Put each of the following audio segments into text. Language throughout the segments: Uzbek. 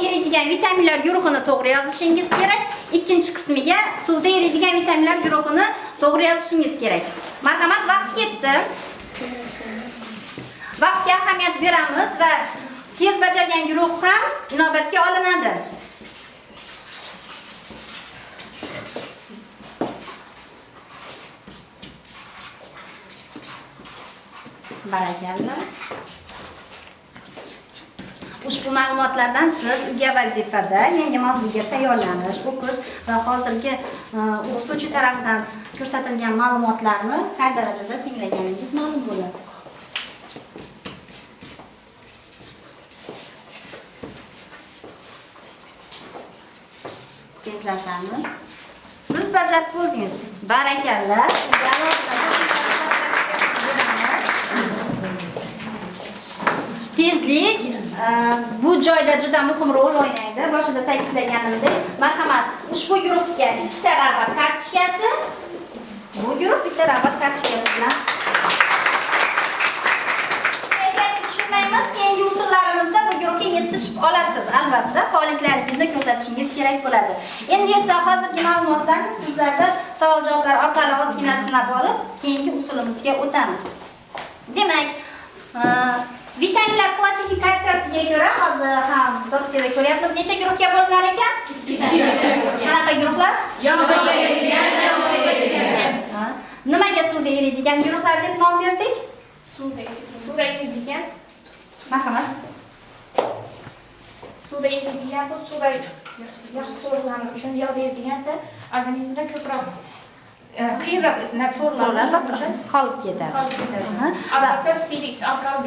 Eriydigan vitaminlar guruhini to'g'ri yozishingiz kerak. Ikkinchi qismiga suvda eriydigan vitaminlar guruhini to'g'ri yozishingiz kerak. Marhamat, vaqt ketdi. Vaqtga ahamiyat beramiz va tez bajargan guruh ham inobatga olinadi. Barakalla. Ushbu ma'lumotlardan siz uyga vazifada yangi mavzuga tayyorlanish, o'qish va hozirgi o'qituvchi tarafidan ko'rsatilgan ma'lumotlarni qay darajada tinglaganingiz ma'lum bo'ladi. Tezlashamiz. Siz bajarib bo'ldingiz. Barakalla. Sizga tezlik bu joyda juda muhim rol o'ynaydi. Boshida ta'kidlaganimdek, marhamat, ushbu guruhga ikkita rag'bat kartochkasi, bu guruh bitta rag'bat kartochkasi bilan kayfiyatni tushirmaymiz. Keyingi usullarimizda bu guruhga yetishib olasiz. Albatta, faolliklaringizni ko'rsatishingiz kerak bo'ladi. Endi esa hozirgi ma'lumotlarni sizlarda savol-javoblar orqali ozgina sinab olib, keyingi usulimizga o'tamiz. Demak, vitaminlar klassifikatsiyasiga ko'ra hozir ham doskada ko'ryapmiz, necha guruhga bo'linar ekan? Qanaqa guruhlar? Nimaga suvda eriydigan guruhlar deb nom berdik? Suvda eriydigan. Marhamat. Suvda eriydigan bu suvda yaxshi so'rilgani uchun, yog'da eriydigansa organizmda ko'proq qiyinroq so'riladi uchun qolib ketadi. Albatta siydik orqali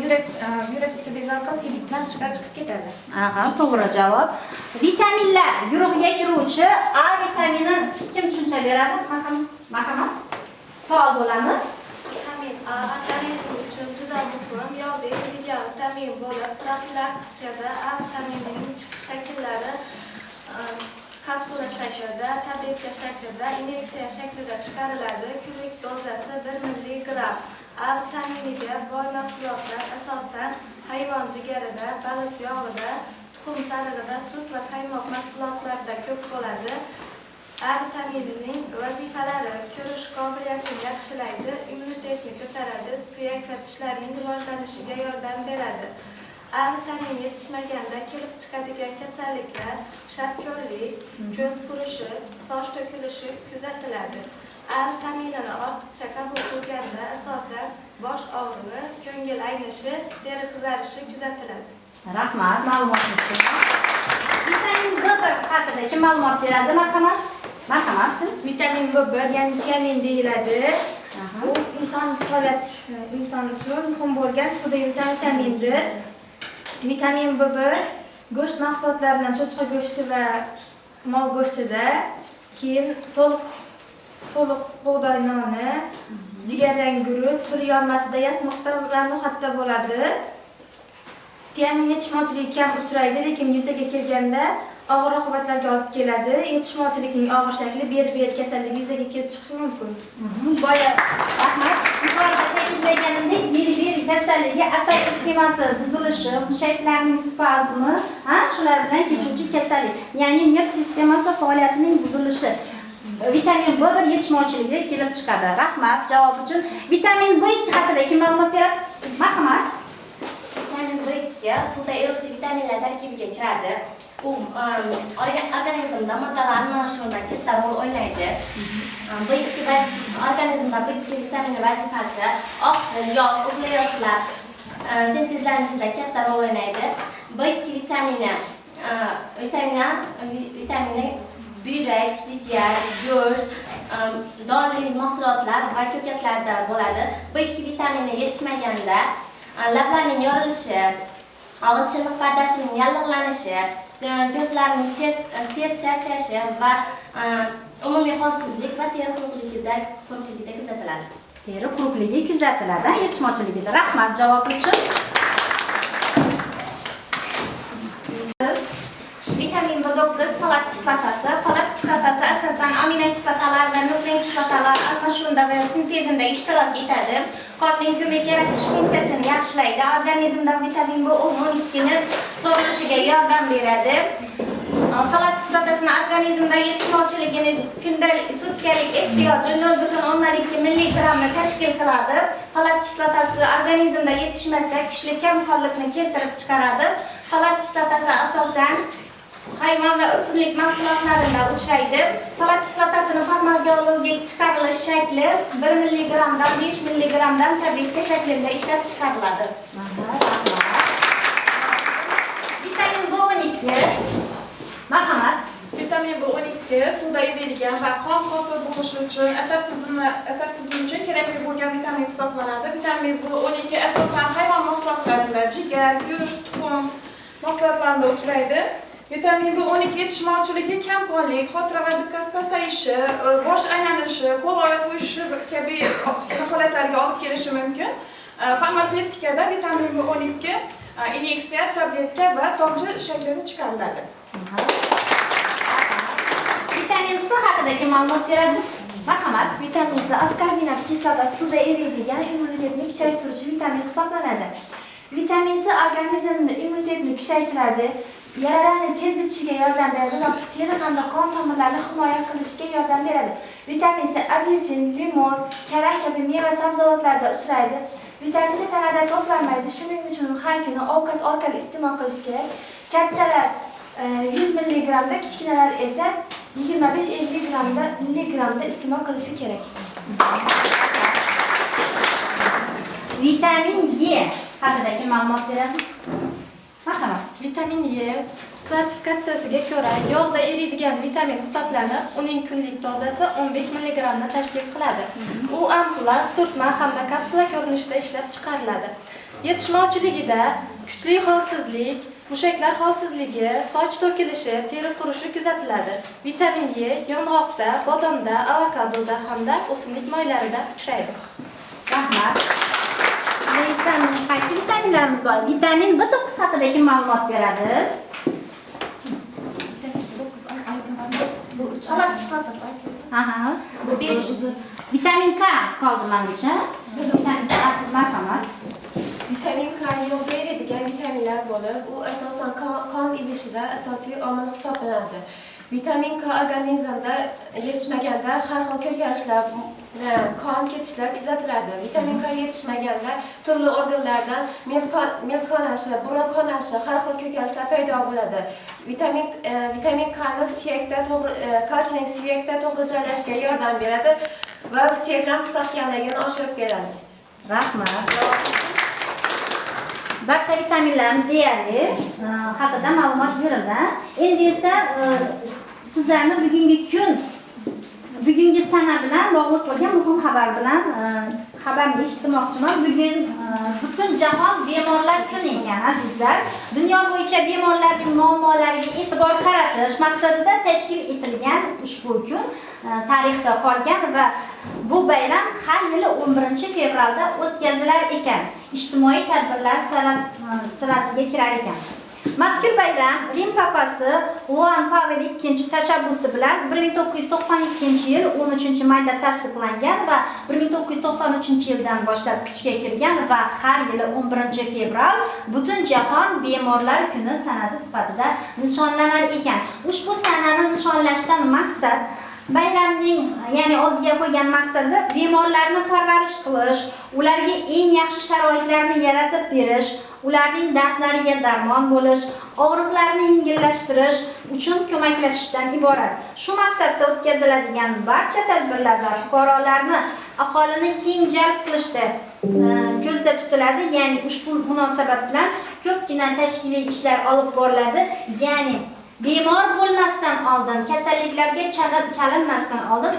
buyrak usti bezi orqali siydik bilan chiqib ketadi. Aha, to'g'ri javob. Vitaminlar guruhiga kiruvchi A vitamini kim tushuncha beradi? Marhamat. Faol bo'lamiz. Vitamin A organizm uchun juda muhim, yog'da eriydigan vitamin bo'lib, profilaktikada A vitaminining chiqish shakllari kapsula shaklida, tabletka shaklida, inyeksiya shaklida chiqariladi. Kunlik dozasi 1 milligram. A vitaminiga boy mahsulotlar asosan hayvon jigarida, baliq yog'ida, tuxum sarig'ida, sut va qaymoq mahsulotlarida ko'p bo'ladi. A vitaminining vazifalari: ko'rish qobiliyatini yaxshilaydi, immunitetni ko'taradi, suyak va tishlarning rivojlanishiga yordam beradi. A vitamini yetishmaganda kelib chiqadigan kasalliklar shapko'rlik, ko'z qurishi, soch to'kilishi kuzatiladi. A vitaminini ortiqcha qabul qilganda asosan bosh og'rig'i, ko'ngil aynishi, teri qizarishi kuzatiladi. Rahmat ma'lumot uchun. Vitamin B1 haqida kim ma'lumot beradi? Marhamat. Marhamat, siz. Vitamin B1, ya'ni tiamin deyiladi. Bu inson faoliyat inson uchun muhim bo'lgan suvda yuruvchi vitamindir. Vitamin B1 go'sht mahsulotlaridan cho'chqa go'shti va mol go'shtida, keyin to'liq bug'doy noni, jigarrang guruch, suli yormasida, yasmiqda va no'xatda bo'ladi. Tiamin yetishmovchiligi kam uchraydi, lekin yuzaga kelganda og'ir oqibatlarga olib keladi. Yetishmovchilikning og'ir shakli beri-beri kasalligi yuzaga kelib chiqishi mumkin. Boya rahmat. Yuqorida ta'kidlaganimdek, beri-beri kasalligi asab sistemasi buzilishi, mushaklarning spazmi, shular bilan kechuvchi kasallik, ya'ni nerv sistemasi faoliyatining buzilishi. Vitamin B1 yetishmovchiligida kelib chiqadi. Rahmat javob uchun. Vitamin B2 haqida kim ma'lumot beradi? Marhamat. Vitamin B2 suvda eruvchi vitaminlar tarkibiga kiradi. U organizmda moddalar almashinuvida katta rol o'ynaydi. B2 organizmda B2 vitamini vazifasi oqsil, yog', uglevodlar sintezlanishida katta rol o'ynaydi. B2 vitamini buyrak, jigar, go'sht, donli mahsulotlar va ko'katlarda bo'ladi. B2 vitamini yetishmaganda lablarning yorilishi, og'iz shilliq pardasining yallig'lanishi, ko'zlarning tez charchashi va umumiy holsizlik va teri quruqligida kuzatiladi. Teri quruqligi kuzatiladi yetishmovchiligida. Rahmat javob uchun. Vitamin B9 folat kislotasi. Folat kislotasi asosan aminokislotalar va nuklein kislotalar almashinuvida va sintezida ishtirok etadi. Qonning ko'mak yaratish funksiyasini yaxshilaydi. Organizmda vitamin B12 ni so'rilishiga yordam beradi. Folat kislotasini organizmda yetishmovchiligini kundalik sutkalik ehtiyoji 0,2 milligramni tashkil qiladi. Folat kislotasi organizmda yetishmasa kuchli kamqonlikni keltirib chiqaradi. Folat kislotasi asosan hayvon va o'simlik mahsulotlarida uchraydi. Folat kislotasini farmakologik chiqarilish shakli 1 milligramdan 5 milligramdan tabletka shaklida ishlab chiqariladi. Vitamin B12. Marhamat. Vitamin B12 suvda eriydigan va qon hosil bo'lishi uchun, asab tizimi uchun kerakli bo'lgan vitamin hisoblanadi. Vitamin B12 asosan hayvon mahsulotlarida, jigar, go'sht, tuxum mahsulotlarida uchraydi. Vitamin B12 yetishmovchiligi kamqonlik, xotira va diqqat pasayishi, bosh aylanishi, qo'l oyoq uyushishi kabi holatlarga olib kelishi mumkin. Farmatsevtikada vitamin B12 inyeksiya, tabletka va tomchi shaklida chiqariladi. Vitamin C haqidagi ma'lumot beradi. Marhamat. Vitamin C askorbinat kislotasi suvda eriydigan immunitetni kuchaytiruvchi vitamin hisoblanadi. Vitamin C organizmni immunitetini kuchaytiradi, yaralarni tez bitishiga yordam beradi va teri hamda qon tomirlarini himoya qilishga yordam beradi. Vitamin C apelsin, limon, karam kabi meva sabzavotlarda uchraydi. Vitamin C tanada to'planmaydi, shuning uchun har kuni ovqat orqali iste'mol qilish kerak. Kattalar 100 milligramda, kichkinalar esa 25-50 milligramda iste'mol qilishi kerak. Vitamin E haqidagi ma'lumot beradi. Marhamat. Vitamin E klassifikatsiyasiga ko'ra yog'da eriydigan vitamin hisoblanib, uning kunlik dozasi 15 milligramni tashkil qiladi. U ampula, surtma hamda kapsula ko'rinishida ishlab chiqariladi. Yetishmovchiligida kuchli holsizlik, mushaklar holsizligi, soch to'kilishi, teri qurishi kuzatiladi. Vitamin E yong'oqda, bodomda, avokadoda hamda o'simlik moylarida uchraydi. Rahmat. Vitamin, qaysi vitaminlarimiz bor? Vitamin B9 haqidagi ma'lumot beradi. Folat kislotasi. Aha, bu 5. Vitamin K qoldi menimcha. Vitamin K siz marhamat. Vitamin K yog'da eriydigan vitaminlar bo'lib, u asosan qon emishida asosiy omil hisoblanadi. Vitamin K organizmda yetishmaganda har xil ko'karishlar, qon ketishlar kuzatiladi. Vitamin K yetishmaganda turli organlardan milk qonashi, burun qonashi, har xil ko'karishlar paydo bo'ladi. Vitamin K ni suyakda to'g'ri, kalsiyning suyakda to'g'ri joylashishiga yordam beradi va suyaklar mustahkamligini oshirib beradi. Rahmat. Barcha vitaminlarimiz deyarli haqida ma'lumot berildi. Endi esa sizlarni bugungi kun, bugungi sana bilan bog'liq bo'lgan muhim xabar bilan xabarni eshitmoqchiman. Bugun butun jahon bemorlar kuni ekan, azizlar. Dunyo bo'yicha bemorlarning muammolariga e'tibor qaratish maqsadida tashkil etilgan ushbu kun tarixda qolgan va bu bayram har yili 11-fevralda o'tkazilar ekan. Ijtimoiy tadbirlar sirasiga kirar ekan. Mazkur bayram Rim papasi Ioann Pavel II tashabbusi bilan 1992-yil 13-mayda tasdiqlangan va 1993-yildan boshlab kuchga kirgan va har yili 11-fevral butun jahon bemorlar kuni sanasi sifatida nishonlanar ekan. Ushbu sanani nishonlashdan maqsad bayramning, ya'ni oldiga qo'ygan maqsadi bemorlarni parvarish qilish, ularga eng yaxshi sharoitlarni yaratib berish, ularning dardlariga darmon bo'lish, og'riqlarni yengillashtirish uchun ko'maklashishdan iborat. Shu maqsadda o'tkaziladigan barcha tadbirlarda fuqarolarni, aholini keng jalb qilishda ko'zda tutiladi. Ya'ni ushbu munosabat bilan ko'pgina tashkiliy ishlar olib boriladi. Ya'ni bemor bo'lmasdan oldin, kasalliklarga chalinmasdan oldin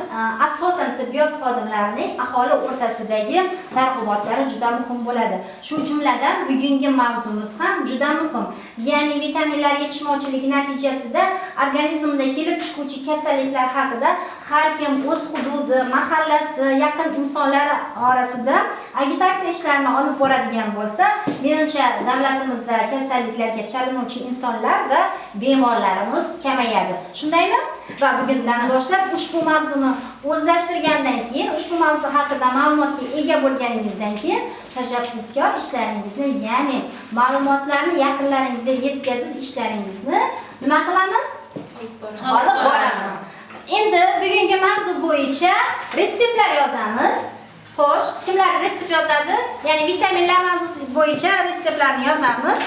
asosan tibbiyot xodimlarining aholi o'rtasidagi targ'ibotlari juda muhim bo'ladi. Shu jumladan bugungi mavzumiz ham juda muhim. Ya'ni vitaminlar yetishmovchiligi natijasida organizmda kelib chiquvchi kasalliklar haqida har kim o'z hududi, mahallasi, yaqin insonlari orasida agitatsiya ishlarini olib boradigan bo'lsa, menimcha davlatimizda kasalliklarga chalinuvchi insonlar va bemorlarimiz kamayadi. Shundaymi? Va bugundan boshlab ushbu mavzuni o'zlashtirgandan keyin, ushbu mavzu haqida ma'lumotga ega bo'lganingizdan keyin tashabbuskor ishlaringizni, ya'ni ma'lumotlarni yaqinlaringizga yetkazish ishlaringizni nima qilamiz? Olib boramiz. Endi bugungi mavzu bo'yicha retseptlar yozamiz. Xo'sh, kimlar retsept yozadi? Ya'ni vitaminlar mavzusi bo'yicha retseptlarni yozamiz.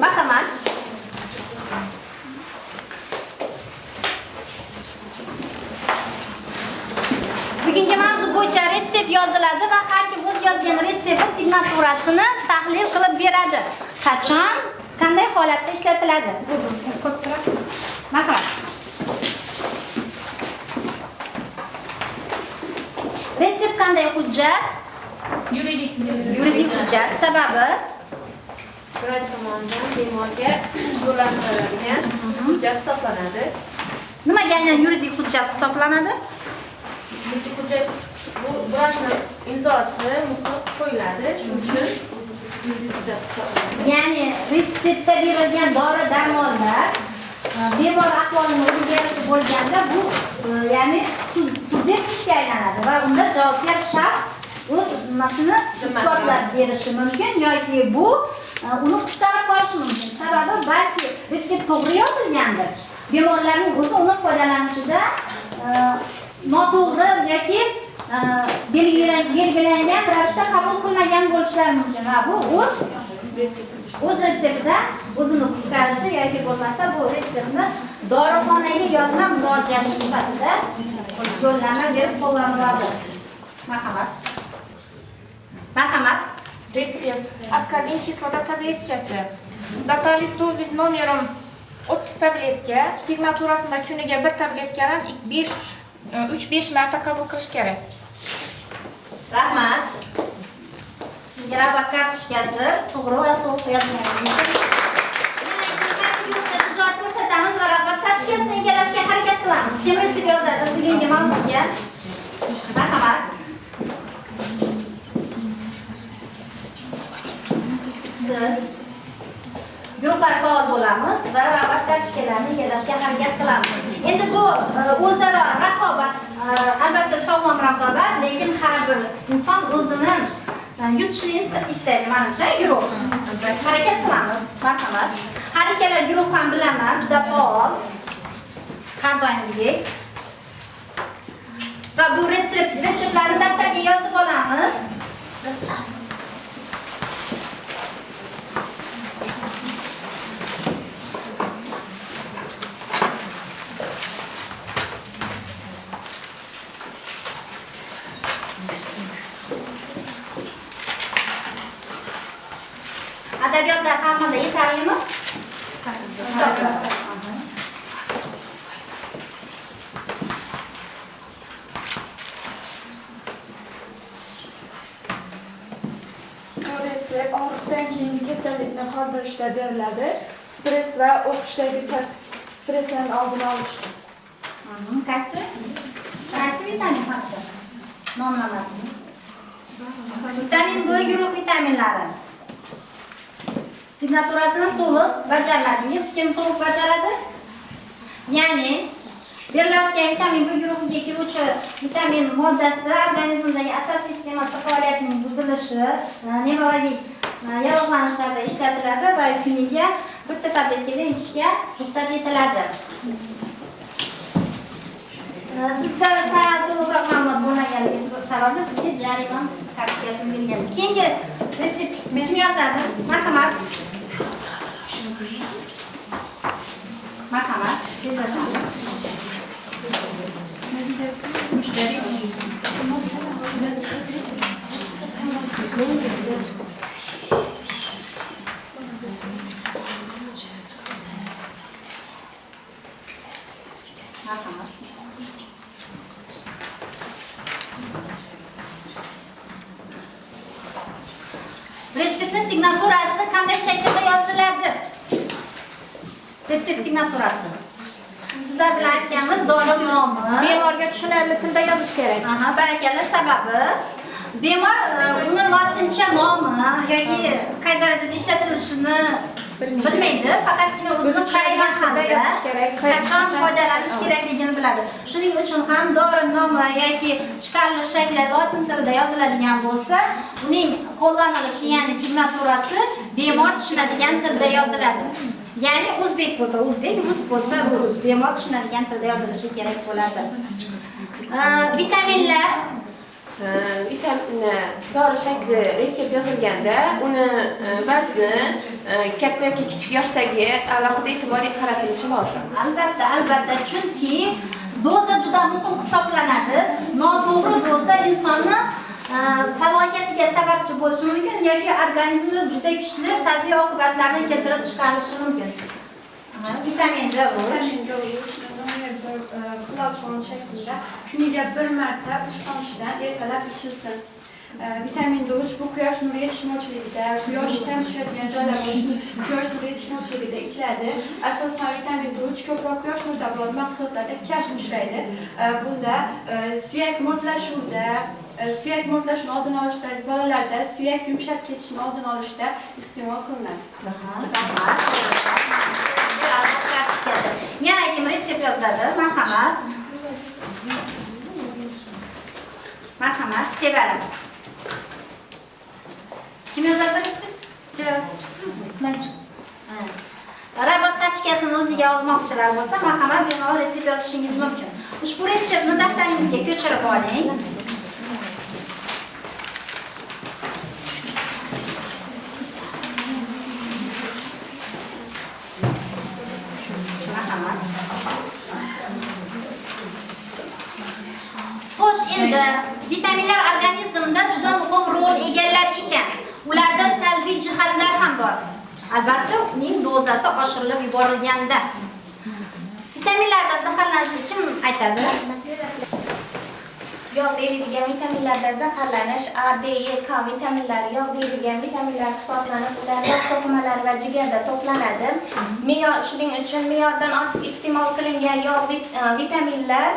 Marhamat. Bugungi mavzu bo'yicha retsept yoziladi va har kim o'z yozgan retsepti signaturasini tahlil qilib beradi. Qachon, qanday holatda ishlatiladi? Ko'proq. Marhamat. Retsept qanday hujjat? Yuridik hujjat. Sababi? Vrach tomonidan bemorga yo'llantirilgan hujjat hisoblanadi. Nimaga aynan yuridik hujjat hisoblanadi? Yuridik hujjat bu vrachning imzosi muhri qo'yiladi, shuning uchun yuridik hujjat hisoblanadi. Ya'ni retseptda berilgan dori-darmonlar bemor ahvolini o'zgarishi bo'lganda bu ya'ni sudya ishga aylanadi va unda javobgar shaxs o'z nimasini isbotlab berishi mumkin yoki bu uni qutqarib qolishi mumkin. Sababi balki retsept to'g'ri yozilgandir. Bemorlarning o'zi uni foydalanishida noto'g'ri yoki belgilangan ravishda qabul qilmagan bo'lishlari mumkin va bu o'z retseptida o'zini qutqarishi yoki bo'lmasa bu retseptni dorixonaga yozma murojaati sifatida yo'llanma berib qo'llaniladi. Marhamat. Marhamat. Retsept. Askorbin kislota tabletkasi. Datalis dozis nomerim 30 tabletka. Signaturasida kuniga bir tabletkadan 3-5 marta qabul qilish kerak. Rahmat. Sizga rabat kartochkasi to'g'ri va to'liq yozganingiz uchun. Yana ko'rsatamiz va rabat kartochkasini egallashga harakat qilamiz. Kim retsept yozadi bugungi mavzuga? Marhamat. Siz guruhlar faol bo'lamiz va rabat kartochkalarini egallashga harakat qilamiz. Endi bu o'zaro raqobat, albatta sog'lom raqobat, lekin har bir inson o'zini yutishini istaydi, menimcha, guruh. Harakat qilamiz. Marhamat. Har ikkala guruh ham bilaman, juda faol. Har doimgidek. Va bu retseptlarni daftarga yozib olamiz. Adabiyotlar hammada yetarlimi? Bu retsept og'riqdan keyingi kasallikni qoldirishda beriladi. Stress va o'qishdagi stresslarni oldini olish uchun. Qaysi? Qaysi vitamin haqida nomlamadingiz? Vitamin B guruh vitaminlari. Signaturasini to'liq bajarladingiz. Kim to'liq bajaradi? Ya'ni berilayotgan vitamin B guruhiga kiruvchi vitamin moddasi organizmdagi asab sistemasi faoliyatining buzilishi, nevrologik yallig'lanishlarda ishlatiladi va kuniga bitta tabletkadan ichishga ruxsat etiladi. Sizda to'liqroq ma'lumot bo'lmaganligi sababli sizga jarima kartochkasini berganmiz. Keyingi retsept kim yozadi? Marhamat. Marhamat, tezlashamiz. Marhamat. Retseptning signaturasi qanday shaklda yoziladi? Retsept signaturasi. Sizlar bilan aytganmiz, dori nomi. Bemorga tushunarli tilda yozish kerak. Aha, barakalla. Sababi bemor uni latincha nomi yoki qay darajada ishlatilishini Bilmaydi, faqatgina o'zini qay mahalda, qachon foydalanish kerakligini biladi. Shuning uchun ham dori nomi yoki chiqarilish shakli lotin tilida yoziladigan bo'lsa, uning qo'llanilishi, ya'ni signaturasi bemor tushunadigan tilda yoziladi. Ya'ni o'zbek bo'lsa o'zbek, rus bo'lsa rus, bemor tushunadigan tilda yozilishi kerak bo'ladi. Vitaminlar vitamin dori shakli retsept yozilganda uni vazni katta yoki kichik yoshdagi alohida e'tibor qaratilishi lozim. Albatta, albatta, chunki doza juda muhim hisoblanadi. Noto'g'ri doza insonni falokatiga sababchi bo'lishi mumkin yoki organizmda juda kuchli salbiy oqibatlarni keltirib chiqarishi mumkin. Vitamin D flakon shaklida kuniga bir marta 3 tomchidan ertalab ichilsin. Vitamin D3 bu quyosh nuri yetishmovchiligida, quyosh kam tushadigan joylarda quyosh nuri yetishmovchiligida ichiladi. Asosan vitamin D3 ko'proq quyosh nurida bo'lgan mahsulotlarda kam uchraydi. Bunda suyak mo'rtlashuvda, suyak mo'rtlashini oldini olishda, bolalarda suyak yumshab ketishini oldini olishda iste'mol qilinadi. Yana kim retsept yozadi? Marhamat. Marhamat, Sevara. Kim yozadi retsept? Sevara, siz chiqdingizmi? Men chiqdim. Rabot kartochkasini o'ziga olmoqchilar bo'lsa, marhamat, bemalol retsept yozishingiz mumkin. Ushbu retseptni daftaringizga ko'chirib oling. Xo'sh, endi vitaminlar organizmda juda muhim rol egallar ekan. Ularda salbiy jihatlar ham bor. Albatta, uning dozasi oshirilib yuborilganda. Vitaminlardan zaharlanishni kim aytadi? Yog'da eriydigan vitaminlardan zaharlanish A, D, E, K vitaminlari yog'da eriydigan vitaminlar hisoblanib, ular yog' to'qimalari va jigarda to'planadi. Shuning uchun me'yordan ortiq iste'mol qilingan yog' vitaminlar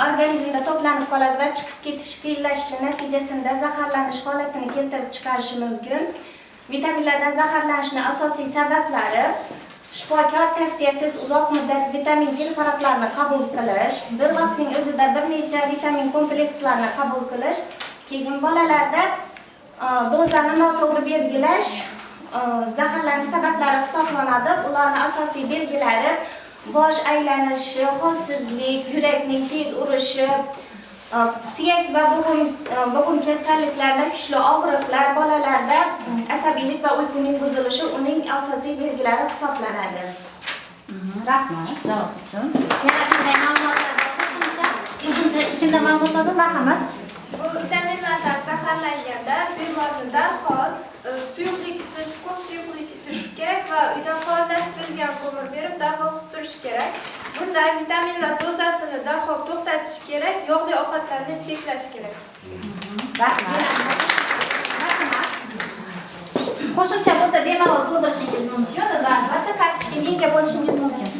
organizmda to'planib qoladi va chiqib ketish qiyinlashishi natijasida zaharlanish holatini keltirib chiqarishi mumkin. Vitaminlardan zaharlanishning asosiy sabablari shifokor tavsiyasiz uzoq muddat vitamin preparatlarini qabul qilish, bir vaqtning o'zida bir necha vitamin komplekslarini qabul qilish, keyin bolalarda dozani noto'g'ri belgilash zaharlanish sabablari hisoblanadi. Ularning asosiy belgilari bosh aylanishi, holsizlik, yurakning tez urishi, suyak va bo'g'im kasalliklarida kuchli og'riqlar, bolalarda asabiylik va uyquning buzilishi uning asosiy belgilari hisoblanadi. Rahmat javob uchun. Yana qanday ma'lumotlar bor? Qo'shimcha kimda ma'lumotlar bor? Marhamat. Bu vitaminlardan zaharlanganda bemorni darhol suyuqlik ichirish, ko'p suyuqlik ichirish kerak va uyda faollashtirilgan ko'mir berib darhol qustirish kerak. Bunda vitaminlar dozasini darhol to'xtatish kerak, yog'li ovqatlarni cheklash kerak. Rahmat. Marhamat. Qo'shimcha bo'lsa bemalol to'ldirishingiz mumkin va albatta kartochkaga ega bo'lishingiz mumkin.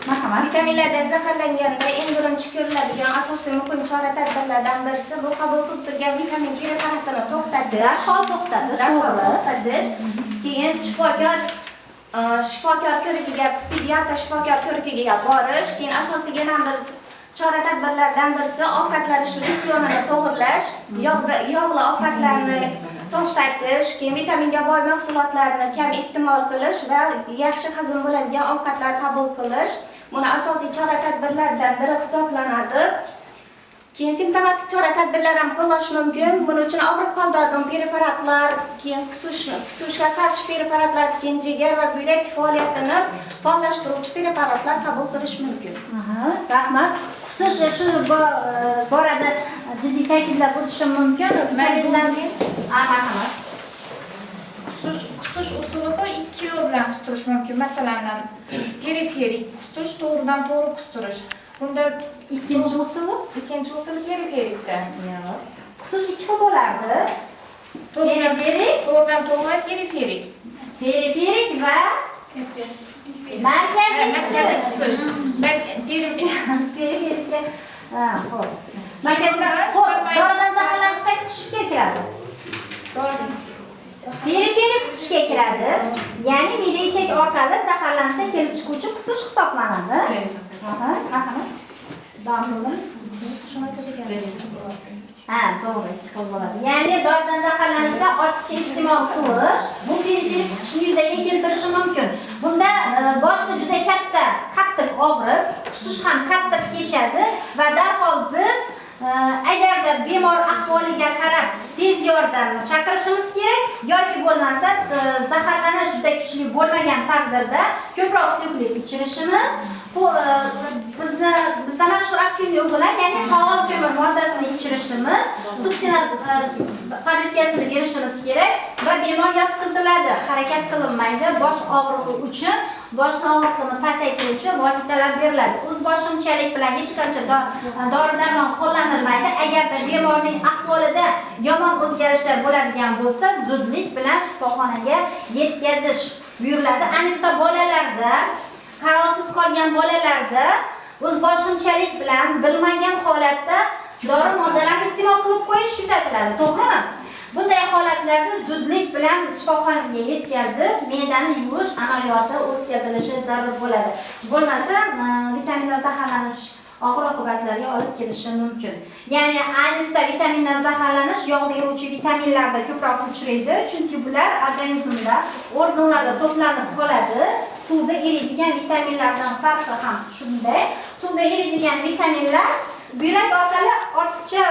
Marhamat. Vitaminlardan zaharlanganda eng birinchi ko'riladigan asosiy muhim chora-tadbirlardan birisi bu qabul qilib turgan vitamin preparatini to'xtatish. Darhol to'xtatish, to'xtatish. Keyin shifokor ko'rigiga, pediatr shifokor ko'rigiga borish, keyin asosiy yana bir chora-tadbirlardan birisi ovqatlanish ratsionini to'g'irlash, yog'li ovqatlarni to'xtatish, keyin vitaminga boy mahsulotlarni kam iste'mol qilish va yaxshi hazm bo'ladigan ovqatlar qabul qilish. Buni asosiy chora-tadbirlardan biri hisoblanadi. Keyin simptomatik chora-tadbirlar ham qo'llash mumkin. Buning uchun og'riq qoldiradigan preparatlar, keyin qusishga qarshi preparatlar, keyin jigar va buyrak faoliyatini faollashtiruvchi preparatlar qabul qilish mumkin. Rahmat. Qusish shu borada jiddiy ta'kidlab o'tishim mumkin. Marhamat. Qusish usuli bor, ikki yo'l bilan qustirish mumkin. Masalan, periferik qustirish, to'g'ridan to'g'ri qustirish. Bunda ikkinchi usuli? Ikkinchi usuli periferikda. Qusish ikki xil bo'lardi. Periferik, to'g'ridan to'g'ri va periferik. Periferik va markaziy qusish. Periferikka, ha, xo'p. Markaziy, xo'p, doridan zaharlanish qaysi qusishga kiradi? Doridan. Periferik qusishga kiradi. Ya'ni me'da ichak orqali zaharlanishdan kelib chiquvchi qusish hisoblanadi. Aha, marhamat. Davom. Ha, to'g'ri, ikki xil bo'ladi. Ya'ni doridan zaharlanishda ortiqcha iste'mol qilish bu periferik qusishni yuzaga keltirishi mumkin. Bunda boshda juda katta, qattiq og'riq, qusish ham qattiq kechadi va darhol biz agarda bemor ahvoliga qarab tez yordamni chaqirishimiz kerak yoki bo'lmasa zaharlanish juda kuchli bo'lmagan taqdirda ko'proq suyuqlik ichirishimiz, bizda mashhur aktivli uyg'unlar, ya'ni faol ko'mir moddasini ichirishimiz, suksinat tabletkasini berishimiz kerak va bemor yotqiziladi, harakat qilinmaydi, bosh og'rig'i uchun, boshni og'riqini pasaytiruvchi vositalar beriladi. O'zboshimchalik bilan hech qancha dori-darmon qo'llanilmaydi. Agarda bemorning ahvolida yomon o'zgarishlar bo'ladigan bo'lsa, zudlik bilan shifoxonaga yetkazish buyuriladi. Ayniqsa bolalarda, qarovsiz qolgan bolalarda o'zboshimchalik bilan bilmagan holatda dori moddalarini iste'mol qilib qo'yish kuzatiladi, to'g'rimi? Bunday holatlarda zudlik bilan shifoxonaga yetkazib, me'dani yuvish amaliyoti o'tkazilishi zarur bo'ladi. Bo'lmasa, vitamindan zaharlanish og'ir oqibatlarga olib kelishi mumkin. Ya'ni ayniqsa vitamindan zaharlanish yog'da eruvchi vitaminlarda ko'proq uchraydi, chunki bular organizmda, organlarda to'planib qoladi. Suvda eriydigan vitaminlardan farqi ham shunday. Suvda eriydigan vitaminlar buyrak orqali ortiqcha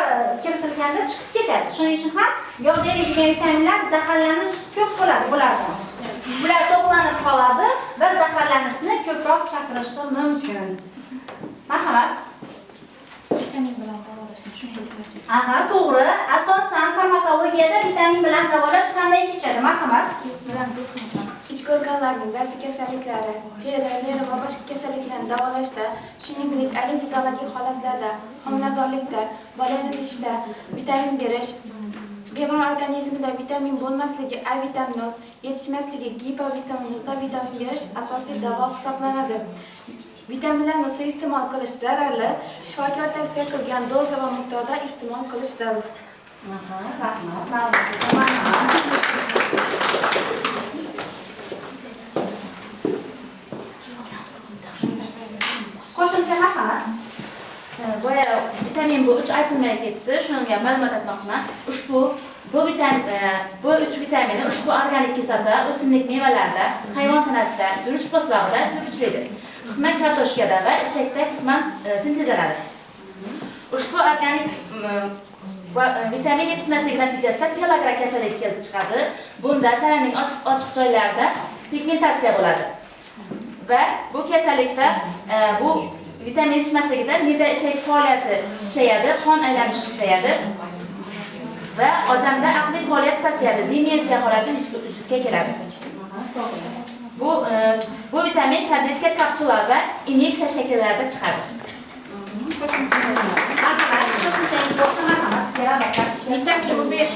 kiritilganda chiqib ketadi. Shuning uchun ham yog'da eriydigan vitaminlar zaharlanish ko'p bo'ladi bularda. Bular to'planib qoladi va zaharlanishni ko'proq chaqirishi mumkin. Marhamat. Vitamin bilan davolashni tushuntirib. Aha, to'g'ri. Asosan farmakologiyada vitamin bilan davolash qanday kechadi? Marhamat. Ichki organlarning ba'zi kasalliklari, teri, nerv va boshqa kasalliklarni davolashda, shuningdek, ayrim fiziologik holatlarda, homiladorlikda, bola emizishda vitamin berish, bemor organizmida vitamin bo'lmasligi, A vitaminoz yetishmasligi, gipovitaminozda vitamin berish asosiy davo hisoblanadi. Vitaminlarni suiiste'mol qilish zararli, shifokor tavsiya qilgan doza va miqdorda iste'mol qilish zarur. Aha, rahmat. Qo'shimcha marhamat. Boya vitamin B3 aytilmay ketdi. Shunga ma'lumot aytmoqchiman. Ushbu B3 vitamini ushbu organik kislota o'simlik mevalarida, hayvon tanasida, guruch po'stlog'ida ko'p uchraydi. Qisman kartoshkada va ichakda qisman sintezlanadi. Ushbu organik vitamin yetishmasligi natijasida pelagra kasalligi kelib chiqadi. Bunda tananing ochiq joylarida pigmentatsiya bo'ladi. Va bu kasallikda bu vitamin yetishmasligida me'da ichak faoliyati susayadi, qon aylanishi susayadi va odamda aqliy faoliyat pasayadi, demensiya holati vujudga keladi. Bu vitamin tabletka, kapsula va inyeksiya shakllarida chiqadi. Vitamin B5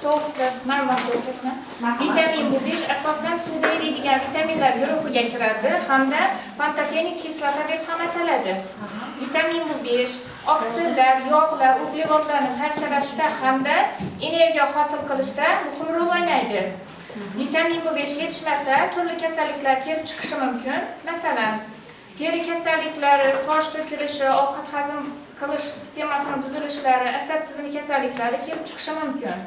to'g'risida ma'lumot bermoqchiman. Vitamin B5 asosan suvda eriydigan vitaminlar guruhiga kiradi hamda pantotenik kislota deb ham ataladi. Vitamin B5 oksillar, yog'lar, uglevodlarni parchalashda hamda energiya hosil qilishda muhim rol o'ynaydi. Vitamin B5 yetishmasa turli kasalliklar kelib chiqishi mumkin. Masalan, teri kasalliklari, soch to'kilishi, ovqat hazm qilish sistemasining buzilishlari, asab tizimi kasalliklari kelib chiqishi mumkin.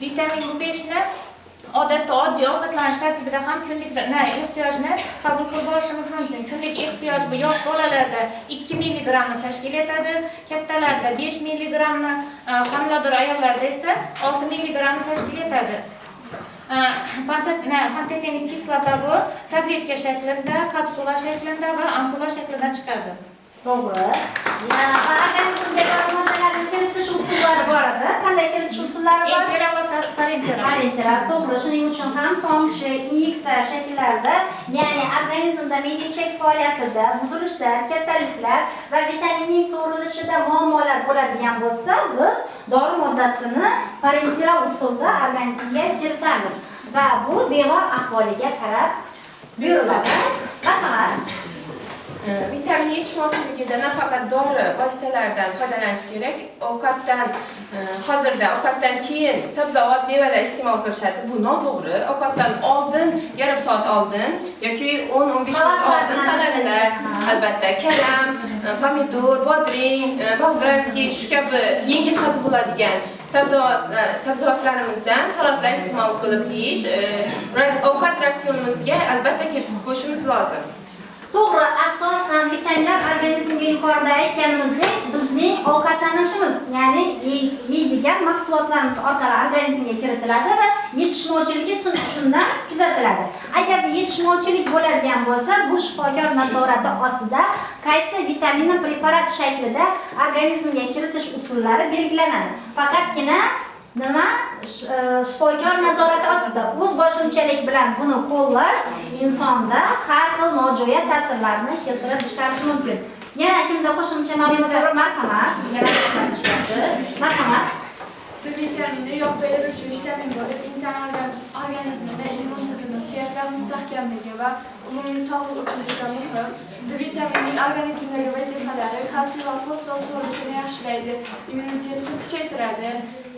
Vitamin B5 ni odatda oddiy ovqatlanish tartibida ham kunlik ehtiyojni qabul qilib olishimiz mumkin. Kunlik ehtiyoj bu yosh bolalarda 2 mg tashkil etadi, kattalarda 5 mg, homilador ayollarda esa 6 mg tashkil etadi. Pantotenik kislota bu tabletka shaklida, kapsula shaklida va ampula shaklida chiqadi. To'g'ri. Organizmga dori moddalarini kiritish usullari bor edi. Qanday kiritish usullari bor? Enteral va parenteral. Parenteral, to'g'ri. Shuning uchun ham tomchi, inyeksiya shakllarida, ya'ni organizmda me'da ichak faoliyatida buzilishlar, kasalliklar va vitaminning so'rilishida muammolar bo'ladigan bo'lsa, biz dori moddasini parenteral usulda organizmga kiritamiz va bu bemor ahvoliga qarab buyuriladi. Marhamat. Vitamin yetishmovchiligida nafaqat dori vositalaridan foydalanish kerak, ovqatdan hozirda ovqatdan keyin sabzavot, mevalar iste'mol qilishadi. Bu noto'g'ri. Ovqatdan oldin, yarim soat oldin yoki 10-15 minut oldin salatlar, albatta karam, pomidor, bodring, bolgarskiy shu kabi yengil hazm bo'ladigan sabzavotlarimizdan salatlar iste'mol qilib yeyish ovqat ratsionimizga albatta kiritib qo'yishimiz lozim. To'g'ri, asosan vitaminlar organizmga yuqorida aytganimizdek bizning ovqatlanishimiz, ya'ni yeydigan mahsulotlarimiz orqali organizmga kiritiladi va yetishmovchiligi shundan kuzatiladi. Agar yetishmovchilik bo'ladigan bo'lsa, bu shifokor nazorati ostida qaysi vitaminni preparat shaklida organizmga kiritish usullari belgilanadi. Faqatgina nima shifokor nazorati ostida o'z boshimchalik bilan buni qo'llash insonda har xil nojo'ya ta'sirlarni keltirib chiqarishi mumkin. Yana kimda qo'shimcha ma'lumotlar bor? Marhamat, sizga marhamat. D vitamini yoqda eruvchi vitamin bo'lib, inson organizmida immun tizimi, suyaklar mustahkamligi va umumiy sog'liq uchun juda muhim. D vitaminining organizmdagi vazifalari kalsiy va fosfor so'rilishini yaxshilaydi, immunitetni kuchaytiradi.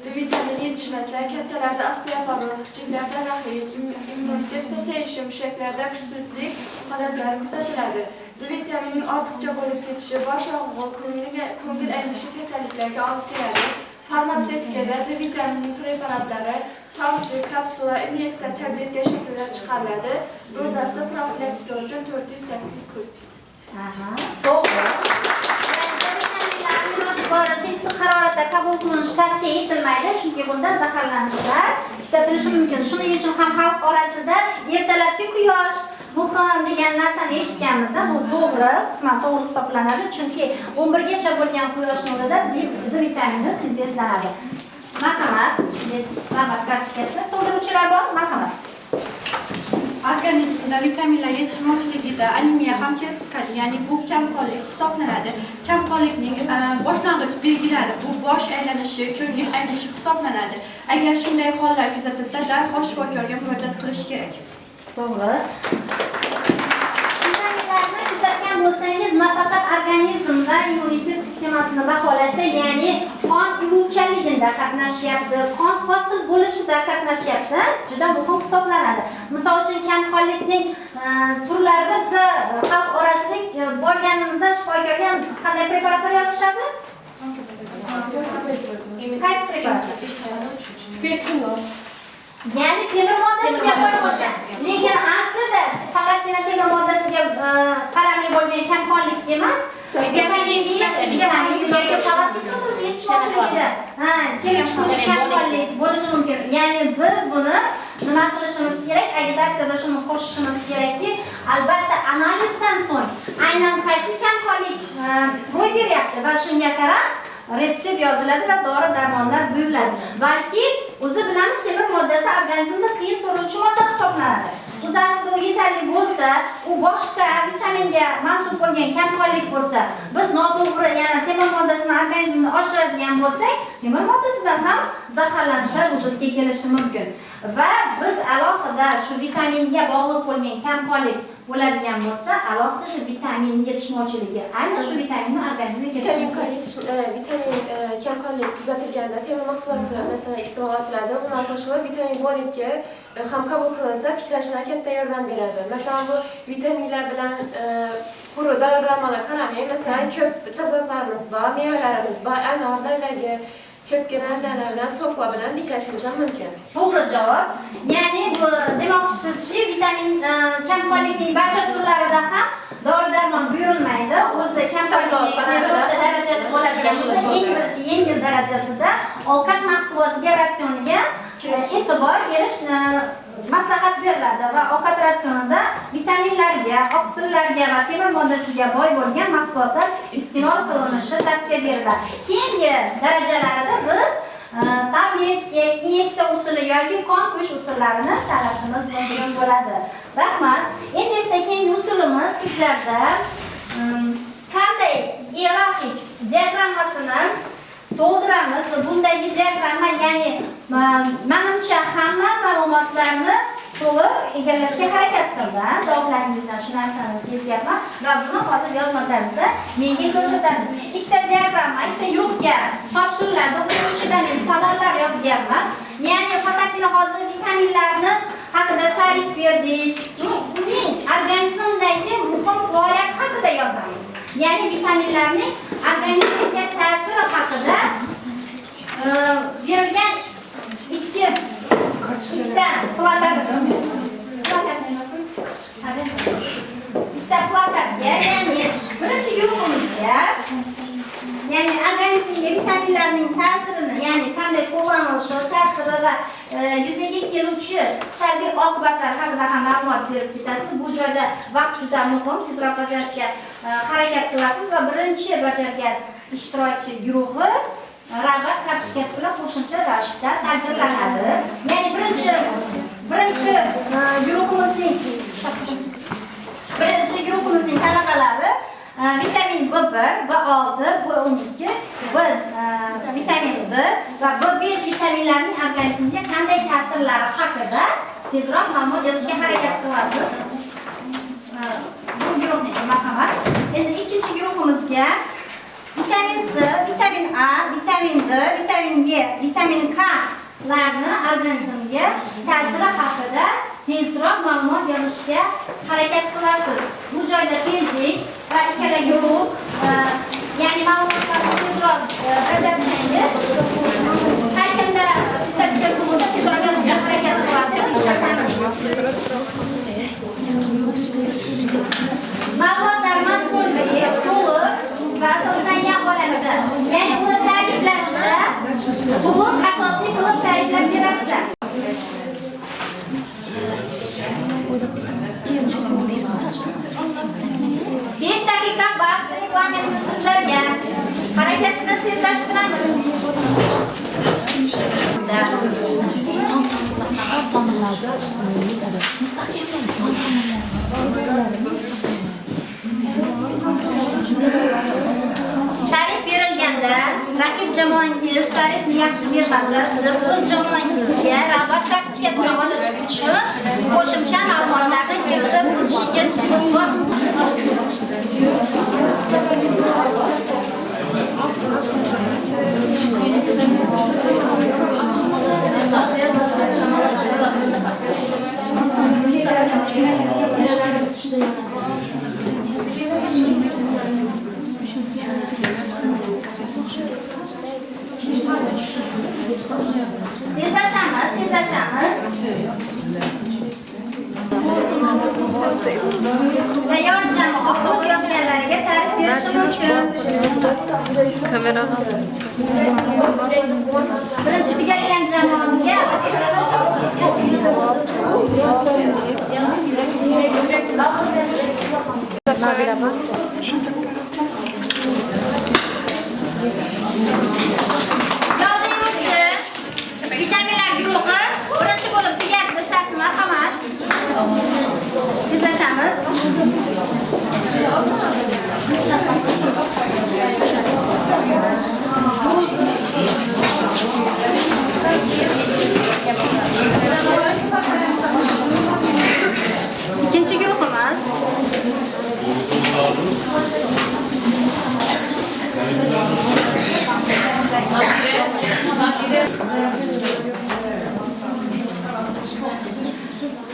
D vitamini yetishmasa, kattalarda osteoporoz, kichiklarda raxit, immunitet pasayishi, mushaklarda kuchsizlik holatlari kuzatiladi. D vitaminining ortiqcha bo'lib ketishi bosh og'rig'i, ko'ngil aynishi kasalliklarga olib keladi. Farmatsevtikada D vitaminining preparatlari tomchi, kapsula, inyeksiya, tabletka shaklida chiqariladi. Dozasi profilaktika uchun 408 kun. Aha, to'g'ri. Boricha issiq haroratda qabul qilinishi tavsiya etilmaydi, chunki bunda zaharlanishlar kuzatilishi mumkin. Shuning uchun ham xalq orasida ertalabki quyosh muhim degan narsani eshitganmiz. Bu to'g'ri, qisman to'g'ri hisoblanadi, chunki 11 gacha bo'lgan quyosh nurida D vitamini sintezlanadi. Marhamat, sizga navbat kartochkasi to'ldiruvchilar bor, marhamat. Organizmda vitaminlar yetishmovchiligida anemiya ham kelib chiqadi, ya'ni bu kamqonlik hisoblanadi. Kamqonlikning boshlang'ich belgilari bu bosh aylanishi, ko'ngil aynishi hisoblanadi. Agar shunday hollar kuzatilsa, darhol shifokorga murojaat qilish kerak. To'g'ri. Vitaminlarni kuzatgan bo'lsangiz, nafaqat organizm va immunitet sistemasini baholashda, ya'ni qon ivuvchanligida qatnashyapti, qon hosil bo'lishida qatnashyapti, juda muhim hisoblanadi. Misol uchun kamqonlikning turlarida biz xalq orasida borganimizda shifokorga qanday preparatlar yozishadi? Qaysi preparat? Persinol. Ya'ni temir moddasiga bo'lgan. Lekin aslida faqatgina temir moddasiga qaramli bo'lgan kamqonlik emas, vitamin yoki falat kislotasi yetishmovchiligida kelib chiquvchi kamqonlik bo'lishi mumkin. Ya'ni biz buni nima qilishimiz kerak? Agitatsiyada shuni qo'shishimiz kerakki, albatta analizdan so'ng aynan qaysi kamqonlik ro'y beryapti va shunga qarab retsept yoziladi va dori-darmonlar buyuriladi. Balki o'zi bilamiz, temir moddasi organizmda qiyin so'riluvchi modda hisoblanadi. O'zi aslida u yetarli bo'lsa, u boshqa vitaminga mansub bo'lgan kamqonlik bo'lsa, biz noto'g'ri, ya'ni temir moddasini organizmda oshiradigan bo'lsak, temir moddasidan ham zaharlanishlar vujudga kelishi mumkin. Va biz alohida shu vitaminga bog'liq bo'lgan kamqonlik bo'ladigan bo'lsa, alohida shu vitamin yetishmovchiligi, aynan shu vitaminni organizmga kirishi. Vitamin kamqonlik kuzatilganda temir mahsuloti masalan iste'mol etiladi. Bundan qo'shilib vitamin B12 ham qabul qilinsa, tiklashga katta yordam beradi. Masalan, bu vitaminlar bilan quruq dori-darmonlar qaramay, masalan, ko'p sabzavotlarimiz bor, mevalarimiz bor, anor, lavlagi, ko'pgina danalar bilan, so'qlar bilan tiklashimiz ham mumkin. To'g'ri javob. Ya'ni bu demoqchisizki, vitamin kamqonlikning barcha turlarida ham dori-darmon buyurilmaydi. O'zi kamqonlikning o'rta darajasi bo'ladigan bo'lsa, eng birinchi yengil darajasida ovqat mahsulotiga ratsioniga e'tibor berish maslahat beriladi va ovqat ratsionida vitaminlarga, oqsillarga va temir moddasiga boy bo'lgan mahsulotlar iste'mol qilinishi tavsiya beriladi. Keyingi darajalarida biz tabletka, inyeksiya usuli yoki qon quyish usullarini tanlashimiz mumkin bo'ladi. Rahmat. Endi esa keyingi usulimiz sizlarda qanday iyerarxik diagrammasini to'ldiramiz. Bundagi diagramma, ya'ni menimcha hamma ma'lumotlarni to'liq egallashga harakat qildi. Javoblaringizdan shu narsani sezyapman va buni hozir yozma tarzda menga ko'rsatasiz. Ikkita diagramma, ikkita guruhga topshiriladi. Buning ichidan men savollar yozganman. Ya'ni faqatgina hozir vitaminlarni haqida ta'rif berdik. Uning organizmdagi muhim faoliyat haqida yozamiz. Ya'ni vitaminlarning organizmga ta'siri haqida berilgan ikkita plakatga, ya'ni birinchi guruhimizga, ya'ni organizmga vitaminlarning ta'sirini, ya'ni qanday qo'llanilishi, ta'siri va yuzaga keluvchi salbiy oqibatlar haqida ham ma'lumot berib ketasiz. Bu joyda vaqt juda muhim, tezroq bajarishga harakat qilasiz va birinchi bajargan ishtirokchi guruhi rag'bat kartochkasi bilan qo'shimcha ravishda taqdirlanadi. Ya'ni birinchi guruhimizning talabalari vitamin B1, B6, B12, B vitamin D va B5 vitaminlarining organizmga qanday ta'sirlari haqida tezroq ma'lumot yozishga harakat qilasiz. Bu guruhniki marhamat. Endi ikkinchi guruhimizga vitamin C, vitamin A, vitamin D, vitamin E, vitamin K larni organizmga ta'siri haqida tezroq ma'lumot yozishga harakat qilasiz. Bu joyda tezlik va ikkala guruh, ya'ni ma'lumotlarni tezroq bajarsangiz, har kimda bitta bo'lsa tezroq yozishga harakat qilasiz. Ma'lumotlar mazmunli, to'liq va asoslangan holatda, ya'ni uni ta'riflashda to'liq asosli qilib ta'riflab berasizlar. 5 daqiqa vaqt reglamentni sizlarga. Harakatni tezlashtiramiz. Ta'rif berilganda raqib jamoangiz ta'rifni yaxshi bermasa, siz o'z jamoangizga rag'bat kartochkasini olish uchun qo'shimcha ma'lumotlarni kiritib o'tishingiz mumkin. Tezlashamiz, tezlashamiz. Tayyor jamoa o'z yozganlariga ta'rif berishi mumkin. Birinchi tugatgan jamoaga yozuvchi vitaminlar guruhi birinchi bo'lim tugadi. Shartli marhamat. Tezlashamiz. Ikkinchi guruhimiz.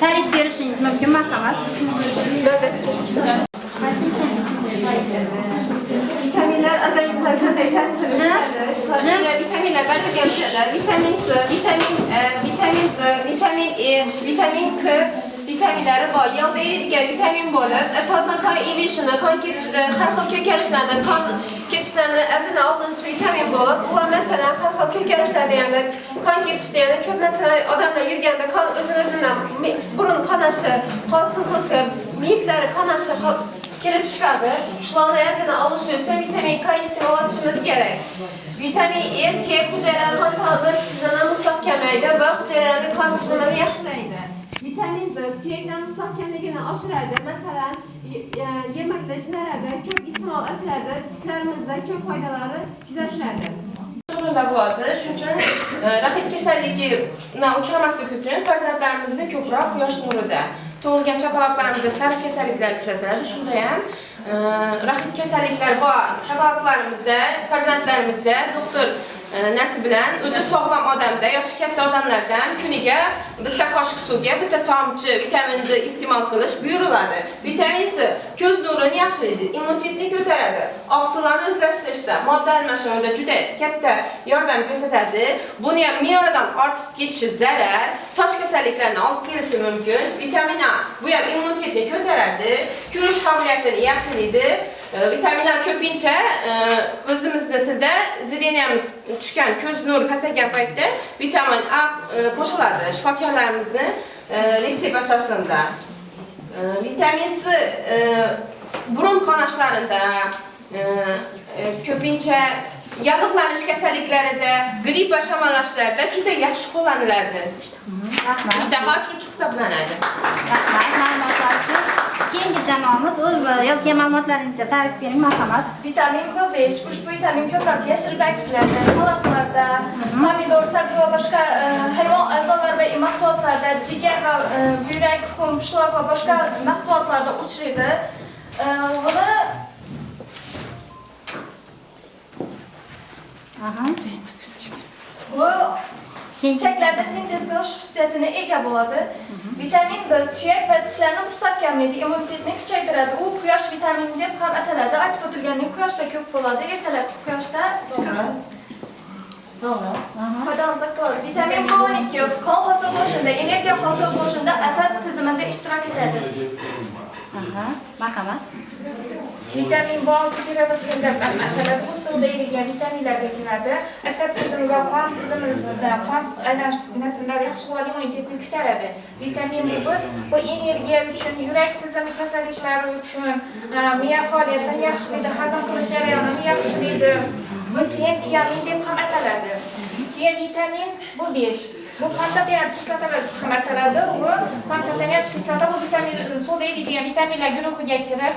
Ta'rif berishingiz mumkin, marhamat. Vitaminlar organizmga qanday ta'sir qiladi? Vitaminlar barchaga o'tadi. Vitamin C, vitamin E, vitamin D, vitamin E, vitamin K vitaminlari bor. Yog'da eriydigan vitamin bo'lib, asosan qon emishini, qon ketishini, har xil ko'karishlarni, qon ketishlarni oldini oluvchi vitamin bo'lib, ular masalan har xil ko'karishlarda, ya'ni qon ketishda, ya'ni ko'p masalan odamlar yurganda qon o'zini-o'zidan burun qonashi, holsizligi, miyiklari qonashi kelib chiqadi. Shularni oldini olish uchun vitamin K iste'mol etishimiz kerak. Vitamin E suyak hujayralari qon tomir tizimini mustahkamlaydi va hujayralarning qon tizimini yaxshilaydi. Vitamin D suyaklar mustahkamligini oshiradi. Masalan, yemirilish narada ko'p iste'mol etiladi, tishlarimizda ko'p foydalari kuzatiladi. nurida bo'ladi. Shuning uchun raxit kasalligidan uchramaslik uchun farzandlarimizni ko'proq quyosh nurida tug'ilgan chaqaloqlarimizda sariq kasalliklar kuzatiladi. Shunda ham raxit kasalliklar bor chaqaloqlarimizda, farzandlarimizda doktor nasi bilan o'zi sog'lom odamda, yoshi katta odamlardan kuniga bitta qoshiq suvga bitta tomchi vitamin D iste'mol qilish buyuriladi. Vitamin C ko'z nurini yaxshilaydi, immunitetni ko'taradi, oqsillarni o'zlashtirishda, modda almashinuvida juda katta yordam ko'rsatadi. Buni ham me'yoridan ortib ketishi zarar, tosh kasalliklarini olib kelishi mumkin. Vitamin A bu ham immunitetni ko'taradi, ko'rish qobiliyatini yaxshilaydi. Vitamin A ko'pincha o'zimizni tilda zreniyamiz tushgan, ko'z nuri pasaygan paytda vitamin A qo'shiladi shifokorlarimizni retsept asosida. Vitamin C burun qonashlarida, ko'pincha yallig'lanish kasalliklarida, gripp va shamollashlarda juda yaxshi qo'llaniladi. Rahmat. Ishtaha ochuvchi hisoblanadi. Rahmat ma'lumotlar uchun. Keyingi jamoamiz o'z yozgan ma'lumotlaringizni ta'rif bering, marhamat. Vitamin B5 ushbu vitamin ko'proq yashil barglarda, salatlarda, pomidor, sabzi va boshqa hayvon a'zolari va mahsulotlarda, jigar va buyrak, tuxum, pishloq va boshqa mahsulotlarda uchraydi. Buni bu ichaklarda sintez qilish xususiyatini ega bo'ladi. Vitamin B suyak va tishlarni mustahkamlaydi, immunitetni kuchaytiradi. U quyosh vitamini deb ham ataladi. Aytib o'tilgandek, quyoshda ko'p bo'ladi. Ertalabki quyoshda chiqib. To'g'ri. Foydalansak bo'ladi. Vitamin B12 qon hosil bo'lishida, energiya hosil bo'lishida, asab tizimida ishtirok etadi. Marhamat. Vitamin B6 piridoksin deb ataladi. U suvda erigan vitaminlarga kiradi. Asab tizimi va qon tizimida qon aylanishida yaxshi bo'ladi, immunitetni ko'taradi. Vitamin B1 bu energiya uchun, yurak tizimi kasalliklari uchun, miya faoliyatini yaxshilaydi, hazm qilish jarayonini yaxshilaydi. Bu keyin tiamin deb ham ataladi. Keyin vitamin B5. Bu pantotenat kislotalar ham ataladi. Bu pantotenat kislota bu vitamin suvda eriydigan vitaminlar guruhiga kirib,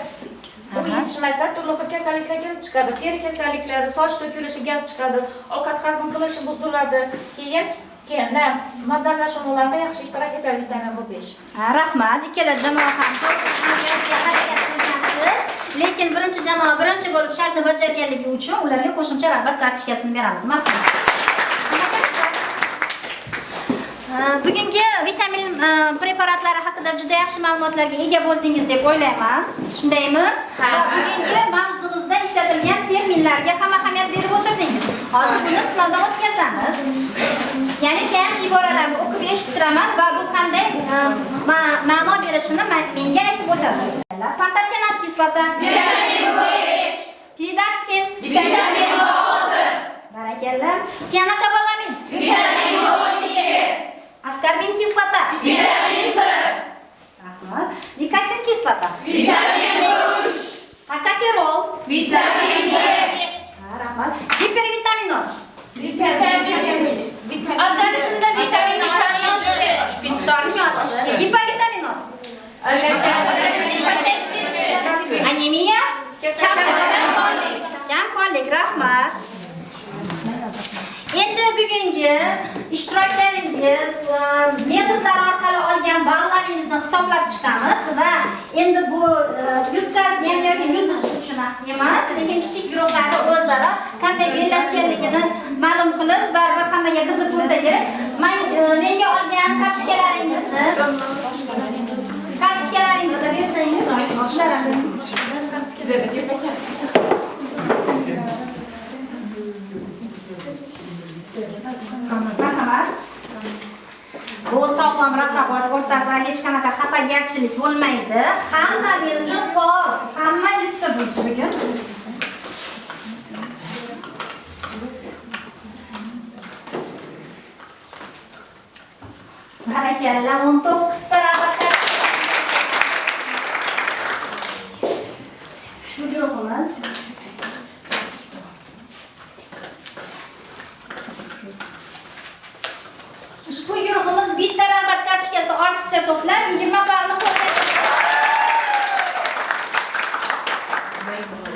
u yetishmasa turli xil kasalliklar kelib chiqadi. Teri kasalliklari, soch to'kilishi kelib chiqadi, ovqat hazm qilishi buziladi. Keyin modda almashinuvlarida yaxshi ishtirok etadi vitamin B5. Rahmat. Ikkala jamoa ham to'g'ri harakat qilgansiz. Lekin birinchi jamoa birinchi bo'lib shartni bajarganligi uchun ularga qo'shimcha rag'bat kartochkasini beramiz. Marhamat. Bugungi vitamin preparatlari haqida juda yaxshi ma'lumotlarga ega bo'ldingiz deb o'ylayman. Shundaymi? Va bugungi mavzumizda ishlatilgan terminlarga ham ahamiyat berib o'tirdingiz. Hozir buni sinovdan o'tkazamiz. Ya'ni tayanch iboralarni o'qib eshittiraman va bu qanday ma'no berishini menga aytib o'tasiz. Pantotenat kislota, vitamin B5, piridoksin, vitamin B6, barakalla, tianokobalamin, vitamin B12, askorbin kislota, vitamin C, rahmat, nikotin kislota, vitamin B3, tokoferol, vitamin D, rahmat, gipervitaminoz, vitamin Organizmda vitamin miqdorini oshirish, gipervitaminoz, anemiya, kamqonlik. Rahmat. Endi bugungi ishtiroklaringiz, metodlar orqali olgan ballaringizni hisoblab chiqamiz va endi bu yutqazgan yoki yutish uchun emas, lekin kichik guruhlarda o'zaro qanday bellashganligini ma'lum qilish baribir hammaga qiziq bo'lsa kerak. Menga olgan kartochkalaringizni bersangiz, shular ham. Marhamat. Bu sog'lom raqobat o'rtoqlar, hech qanaqa xafagarchilik bo'lmaydi. Hamma men uchun faol, hamma yutdi bugun. Barakalla, 19 ta raqobat. Shu guruhimiz ushbu guruhimiz bitta rag'bat kartochkasi ortiqcha to'plab 20 ballni qo'lga kiritdi.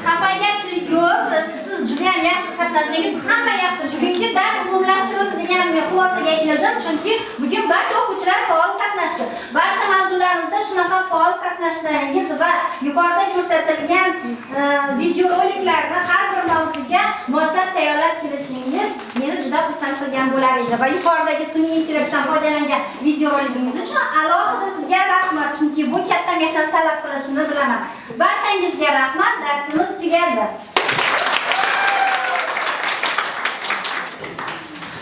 Xafagarchilik yo'q, siz juda ham ham yaxshi qatnashdingiz, hamma yaxshi. Bugungi dars umumlashtirildi degan xulosaga keldim, chunki bugun barcha o'quvchilar faol qatnashdi. Barcha mavzularimizda shunaqa faol qatnashlaringiz va yuqorida ko'rsatilgan videoroliklarni har bir mavzuga moslab tayyorlab kelishingiz meni juda xursand qilgan bo'lar edi. Va yuqoridagi sun'iy intellektdan foydalangan videoroligingiz uchun alohida sizga rahmat, chunki bu katta mehnat talab qilishini bilaman. Barchangizga rahmat, darsimiz tugadi.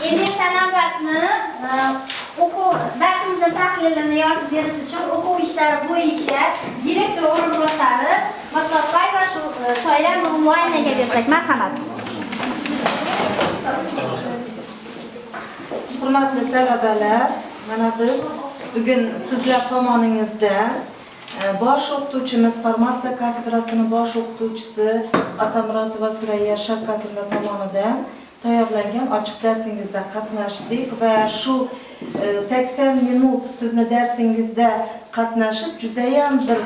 Endi esa navbatni o'quv darsimizni tahlilini yoritib berish uchun o'quv ishlari bo'yicha direktor o'rinbosari Matloqbayeva Shoira Nurmuaynaga bersak, marhamat. Hurmatli talabalar, mana biz bugun sizlar tomoningizdan bosh o'qituvchimiz, farmatsiya kafedrasining bosh o'qituvchisi Atamurotova Surayya Shavkatovna tomonidan tayyorlangan ochiq darsingizda qatnashdik va shu 80 minut sizni darsingizda qatnashib juda ham bir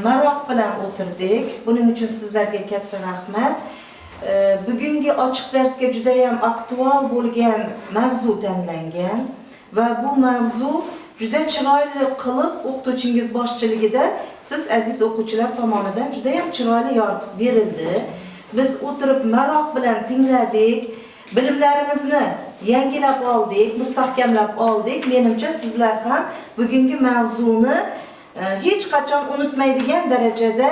maroq bilan o'tirdik. Buning uchun sizlarga katta rahmat. Bugungi ochiq darsga juda ham aktual bo'lgan mavzu tanlangan va bu mavzu juda chiroyli qilib o'qituvchingiz boshchiligida siz aziz o'quvchilar tomonidan juda ham chiroyli yoritib berildi. Biz o'tirib maroq bilan tingladik, bilimlarimizni yangilab oldik, mustahkamlab oldik. Menimcha sizlar ham bugungi mavzuni hech qachon unutmaydigan darajada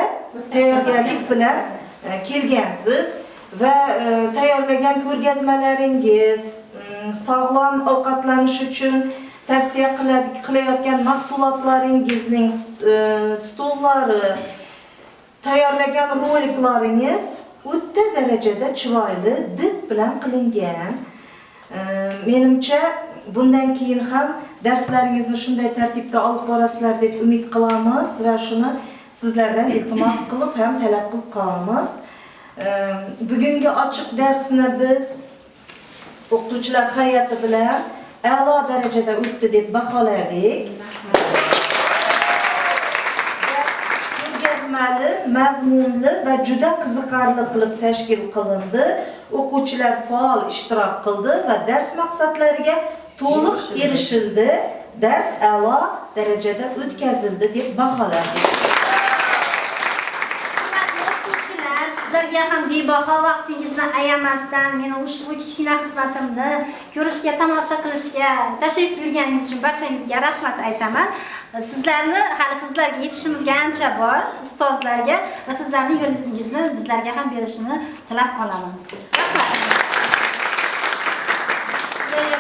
tayyorgarlik bilan kelgansiz va tayyorlagan ko'rgazmalaringiz, sog'lom ovqatlanish uchun tavsiya qilayotgan mahsulotlaringizning stollari, tayyorlagan roliklaringiz o'ta darajada chiroyli, did bilan qilingan. Menimcha bundan keyin ham darslaringizni shunday tartibda olib borasizlar deb umid qilamiz va shuni sizlardan iltimos qilib ham talab qilib qolamiz. Bugungi ochiq darsni biz o'qituvchilar hay'ati bilan a'lo darajada o'tdi deb baholadik. Ko'rgazmali, mazmunli va juda qiziqarli qilib tashkil qilindi. O'quvchilar faol ishtirok qildi va dars maqsadlariga to'liq erishildi. Dars a'lo darajada o'tkazildi deb baholadik. Sizlarga ham bebaho vaqtingizni ayamasdan meni ushbu kichkina xizmatimni ko'rishga, tomosha qilishga tashrif buyurganingiz uchun barchangizga rahmat aytaman. Sizlarni hali sizlarga yetishimizga ancha bor, ustozlarga va sizlarning yo'lingizni bizlarga ham berishini tilab qolaman. Rahmat.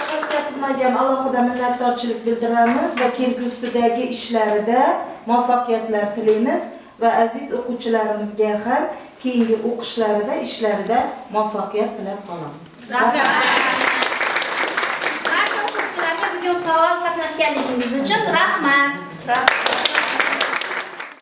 Shavkatovnaga ham alohida minnatdorchilik bildiramiz va kelgusidagi ishlarida muvaffaqiyatlar tilaymiz va aziz o'quvchilarimizga ham keyingi o'qishlarida, ishlarida muvaffaqiyat tilab qolamiz. Rahmat. Barcha o'quvchilarga bugun faol qatnashganligingiz uchun rahmat.